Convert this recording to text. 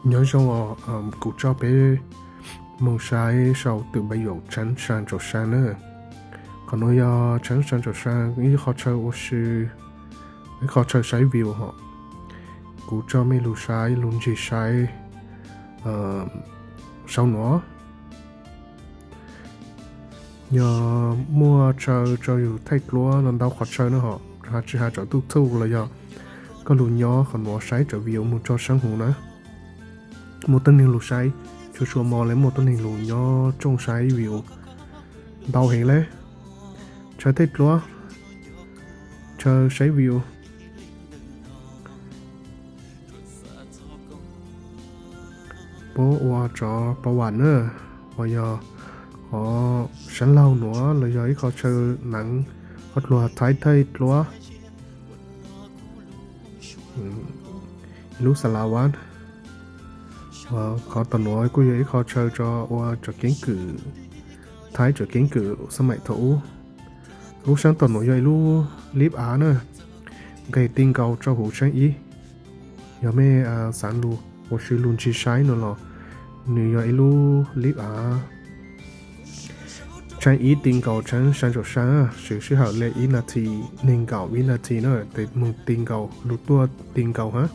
Nyob zoo os, kuv coj peb mus saib saum twm npaj yaum tsheeb sa ntsaum sa na. Qhov nuav yog tsheeb sa ntsaum sa, ib qho chaw ua si, ib qho chaw saib view hos. Kuv coj mej lug saib, lug ntsib saib saum nuav. Yog muaj chaw rau yug thaij duab los ntau qhov chaw na hos, tsi has tsam tuj txuj los yog koj lug nyob qhov nuav saib tsam view mus tso saab huv na. Muaj tuab neeg lug saib, tshua tshua mo le muaj tuab neeg lug nyob rooj saib view ntau heev le. Chaw thaij duab, chaw saib view. Puab ua tsov pov vam na, uas yog qhov saab laug nuav los yog ib qho chaw naav, qhov dluag thaib thaij duab. Ib lub xa la vaj, qhov tom nuav kuj yog ib qho chaw tso ua tso keeb kwm, thaib tso keeb kwm xab maim thaum ub. Lub saab tom nuav yog ib lub lib av na, nqes ti nkaus rau huv tsheeb ib. Yog mej xaav lug ua si lug ntsib saib no los nws yog ib lub lib av. Tsheeb ib ti nkaus tsheeb sa ntsaum sa, swv sij hawm le ib nas this, neeg nkaum ib nas this na, tes moog ti nkaus lug tuaj ti nkaus hab.